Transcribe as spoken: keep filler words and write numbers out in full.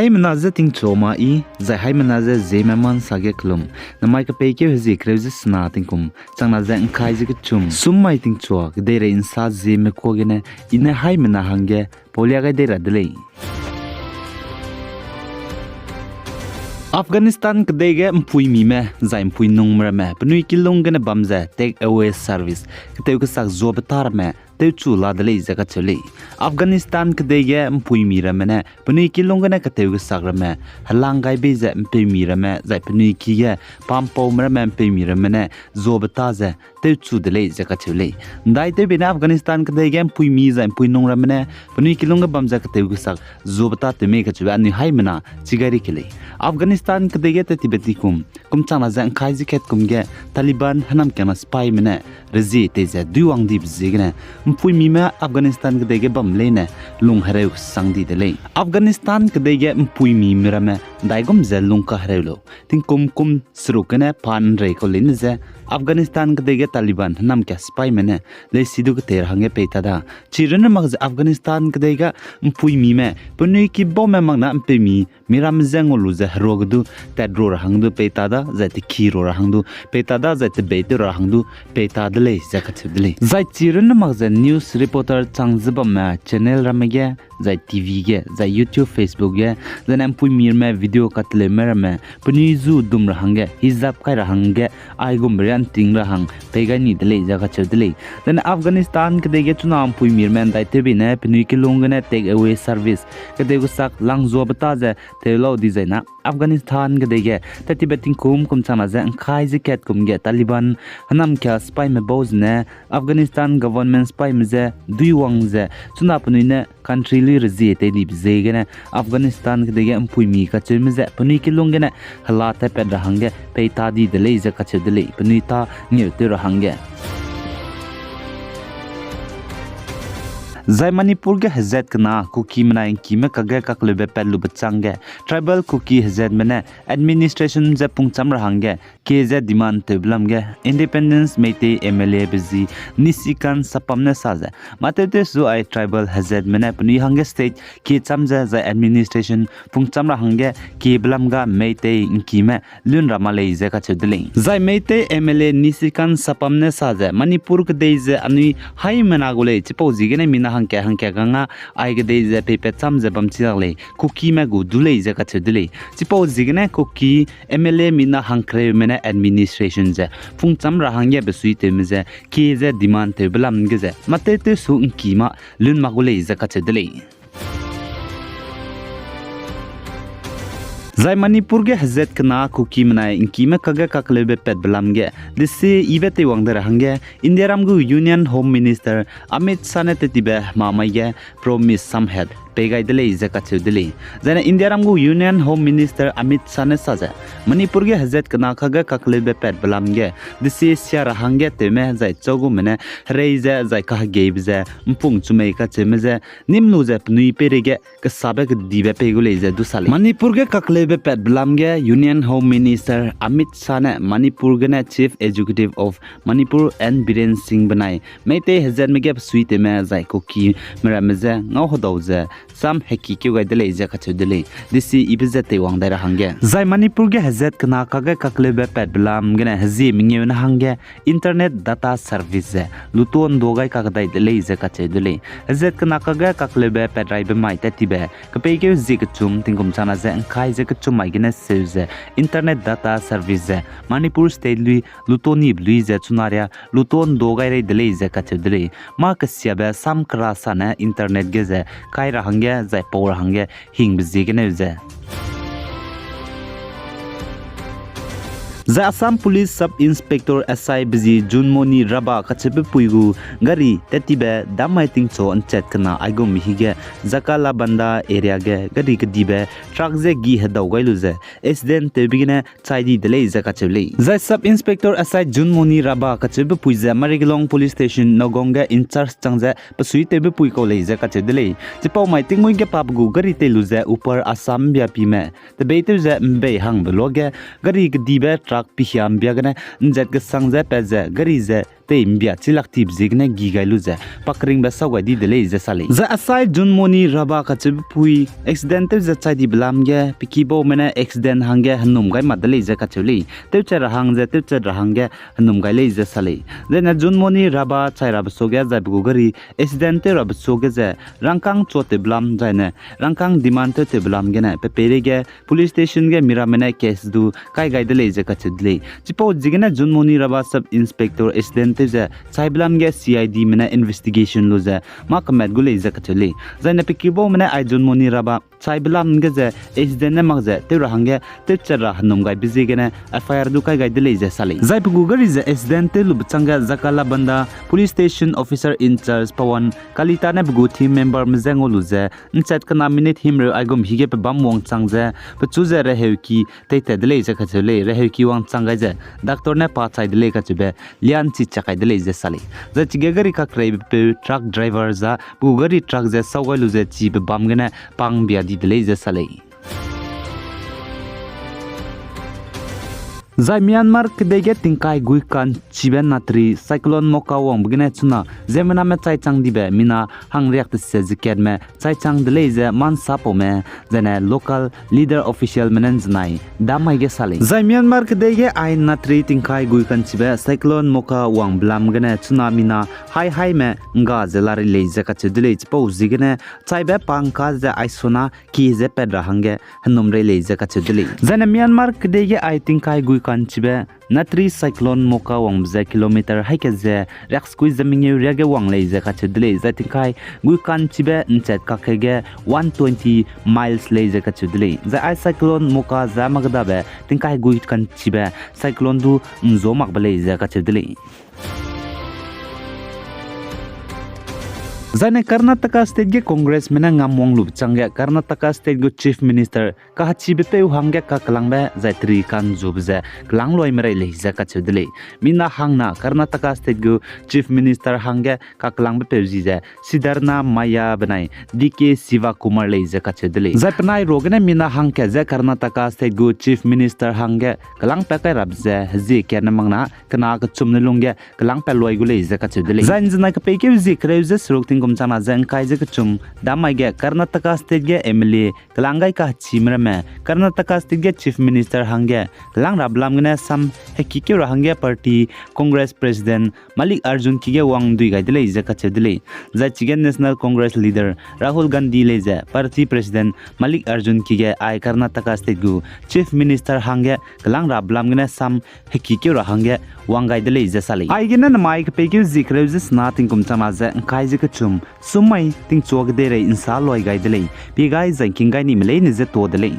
Haimena je tingchua ma i, zai haimena je Zeme ma nsa ge kelum, namai kepeikeu hezie kereu ze sena tingkum changna ze ngkai ze kechum, sum mai tingchua kedeirei nsa Zeme kuâ gene, i ne haimena hangge paulia gai dei ra de lei. Afghanistan kedei ge mpuimime zai mpuinungme ramme penui kilung gene bam ze take away service, ketew kesak zuabe ta ramme tewchu la de lei ze kacheu lei. Afghanistan kedei ge mpuimi ramme ne penui kilung gene ketew kesak ramme helang gai bei ze mpeumi ramme zai penui ki ge pampaume ramme mpeumi ramme ne zuabe ta ze tewchu de lei ze kacheu lei. Ndaitewbe ne Afghanistan kedei ge mpuimi zai mpuinung ramme ne penui kilung ge bam ze ketew kesak zuabe ta tew mei kacheube anui haimena chi gai ri ke lei. Afghanistan kedei ge tattibe tingkum kum changna ze ngkai ze kat kum ge Taliban hênamkiangna sipaime ne rezie tei ze duiwang dibe ziegene mpuimime Afghanistan kedei ge bam leine lung hereu kesang di de lei. Afghanistan kedei ge mpuimime ramme ndaigum ze lung kahereu lau. Tingkum kum seruk gene pa nrei kau leine ze Afghanistan kedei ge Taliban hênamkia sipaime ne leisi du ketei ra hangge pei ta da. Chirunne mak ze Afghanistan kedei ga mpuimime penui ki baume mak na mpeumi miramme je ngau lu ze herua ge du tat ru ra hang du pei ta da, zai teki ru ra hang du pei ta da, zai tebei tew ra hang du pei ta de lei ze kacheu de lei. Zai chirunne mak ze news reporter chang ze bamme channel ramme ge, zai TV ge, zai YouTube, Facebook ge, zai ne mpuimi ramme video kateleume ramme penui zu dum ra hangge hijab kai ra hangge aigumbe rianting ra hang pei gai ni de lei ze kacheu de lei. Zai ne Afghanistan kedei ge chuna mpuimi ramme ndaitewbe ne penui kilung gene take away service, ketew kesak lang zuabe ta ze tew lau dizai na Afghanistan kedei ge tattibe tingkum kum changna ze ngkai ze kat kum ge Taliban hênamkia sipaime bau zene Afghanistan government sipaime je duiwang ze chuna penui ne country lui rezie tei dibe ziegene Afghanistan kedei ge mpuimi kacheume ze penui kilung gene hela tatpat ra hangge pei ta di de lei ze kacheu de lei, penui ta ngeutew ra hangge. Zai Manipur ge hezat kena Kuki menai ngkime kage kakleube pat lube chângge tribal Kuki hezatme ne administration ze pungcham ra hangge kie ze demand tewbe lam ge Independence Meitei MLA be zi Nishikant Sapam ne sa ze, matew tew su ai tribal hezatme ne penui hangge state kie cham ze zai administration pungcham ra hangge kiebe lam ga Meitei ngkime lun ra ma lei ze kacheu de lei. Zai Meitei MLA Nishikant Sapam ne sa ze, Manipur kedei ze anui haimena gu lei, chipau ziegene mina hangka hangka ga nga ai kedei ze peipat cham ze bam chi lak lei, Kukime gu du lei ze kacheu de lei. Chipau ziegene Kuki MLA mina hangkereume ne administration ze pungcham ra hangge besuitewme ze kie ze demand tewbe lam ge ze matew tew su ngki ma lun mak gu lei ze kacheu de lei. Zai Manipur ge hezat kena Kuki menai ngkime kage kakleube patbe lam ge, desi ibe teiwang de ra hangge, Indiaram gu Union Home Minister Amit Shah ne tetibe hemamai ge promise samhat pei gai de lei ze kacheu de lei. Zaine Indiaram gu Union Home Minister Amit Shah ne sa ze, Manipur ge hezat kena kage kakleube patbe lam ge, desi sia ra hangge tewme zai chaugume ne herei ze zai kahegeibe ze mpung chumei kacheume ze nimlu ze penui peireige kesabe kedibe pei gu lei ze du sa lei. Manipur ge kakleube patbe lam ge Union Home Minister Amit Shah ne Manipur gene Chief Executive of Manipur N Biren Singh benai Meitei hezatme ge besuitewme zai Kuki meramme je ngau hedau ze sam hekikeu gai de lei ze kacheu de lei. Desi ibe ze teiwang dai ra hangge, zai Manipur ge hezat kena kage kakleube patbe lam gene hezie mengeu ne hangge internet data service ze luto ndo gai kakdai de lei ze kacheu de lei. Hezat kena kage kakleube patraibe mai tetibe kepeikeu zie kechum tingkum changna ze ngkai ze kechum mai gene seu ze internet data service ze Manipur state lui luto nibe lui ze chunaria luto ndo gai rei de lei ze kacheu de lei. Mâ kesiabe sam kera sane internet ge ze kai ra hangge zai pau ra hangge hingbe ziegeneu ze Zai Assam Police Sub Inspector S I bezi Junmoni Raba kacheube pui gu gari tetibe dammai tingchu nchat kena aigum hige Jakalabanda area ge gari kedibe truck ze gi hedau gai lu ze accident tewbe gene chai di de lei ze kacheu lei. Zai Sub Inspector S I Junmoni Raba kacheube pui ze Mariglong Police Station Nagaon ge in-charge chang ze pesuitewbe pui kau lei ze kacheu de lei. Chipau mai tingmui ge pabe gu gari tei lu ze Upper Assam biapime tebeitew ze mbei hangbe luage gari kedibe truck pihia mbia gene nzat kesang ze pat ze gari ze tei mbia chilak tibe ziegene gi gai lu ze, pa keringbe sau gai di de lei ze sa lei. Zai asai Junmoni Raba kacheube pui, accident tew ze chai dibe lam ge, pe kibaume ne accident hangge henum gai mak de lei ze kacheu lei. Tewchat ra hang ze, tewchat ra hangge henum gai lei ze sa lei. Zaine Junmoni Raba chai rabe suage zai pe gu gari accident tew rabe suage ze, rangkâng chuatewbe lam zaine, rangkâng demand tewtewbe lam gene, pe peireige, police station ge miramme ne case du kai gai de lei ze kacheu de lei. Chipau ziegene Junmoni Raba Sub Inspector accident tew ze, chaibe lam ge C I D me ne investigation lu ze, mâ kemat gu lei ze kacheu lei. Zaine pe kibaume ne ai Junmoni Raba, chaibe lam ge ze, accident ne mak ze, tew ra hangge, tewchat ra henum gaibe ziegene, F I R du kai gai de lei ze sa lei. Zai pe gu gari ze accident tew lube chângge Jakalabanda Police Station Officer in Charge Pawan Kalita ne pe gu team memberme je ngau lu ze, nchat kena minute himreu aigum hige pe bam wangchang ze, pechu ze reheuki teitat de lei ze kacheu lei, reheuki wangchang gai ze, doctor ne pa chai de lei kacheube, lian chi chak kai de lei ze sa lei. Zai chige gari kakreibepeu truck driver za, pe gu gari truck ze sau gai lu ze chibe bam gene pang bia di de lei ze sa lei. Zai Myanmar kedei ge tingkai gui ka'nchibe natri Cyclone Mocha wangbe gene chuna ziemmename chaichang dibe mina hangriak tese ze katme chaichang de lei ze mansapaume, zaine local leader officialme ne nzenai damai ge sa lei. Zai Myanmar kedei ge ai natri tingkai gui ka'nchibe Cyclone Mocha wangbe lam gene chuna mina hai haime ngga ze la rei lei ze kacheu de lei. Chipau ziegene chaibe pangka ze aisona kie ze pat ra hangge henum rei lei ze kacheu de lei. Zaine Myanmar kedei ge ai tingkai gui ka'nchibe natri Cyclone Mocha wangbe ze kilometer haika ze riaksekui ze mengeu riage wang lei ze kacheu de lei. Zai tingkai gui ka'nchibe nchat kakge one twenty miles lei ze kacheu de lei. Zai ai Cyclone Mocha za makdabe tingkai gui ka'nchibe cyclone du nzo makbe lei ze kacheu de lei. Zaine Karnataka State ge Congressme ne ngam wang lube chângge Karnataka State gu Chief Minister kahechibe peu hangge kakelangbe zai teri ka'nzube ze kelang luaime rei lei ze kacheu de lei. Mina hangna Karnataka State gu Chief Minister hangge kakelangbe peu zi ze Siddaramaiah benai D K Shivakumar lei ze kacheu de lei. Zai penai ruagene mina hangkat ze Karnataka State gu Chief Minister hangge kelangpat kai rabe ze hezie katne makna kena kechumne lungge kelangpat luai gu lei ze kacheu de lei. Zai nzenai kepeikeu zie kereu ze seruk tingkum changna ze ngkai ze kechum damai ge Karnataka State ge M L A kelang gai kachime ramme Karnataka State ge Chief Minister hangge kelang rabe lam gene sam hekikeu ra hangge party Congress President Mallikarjun ki ge wang dui gai de lei ze kacheu de lei. Zai chige National Congress leader Rahul Gandhi lei ze party President Mallikarjun ki ge ai Karnataka State gu Chief Minister hangge kelang rabe lam gene sam hekikeu ra hangge wang gai de lei ze sa lei. Aigene namai kepeikeu zie kereu ze sena tingkum changna ze ngkai ze kechum sum mai tingchua kedeirei nsa luai gai de lei. Pie gai zai ngking gai nime leine ze tuâ de lei.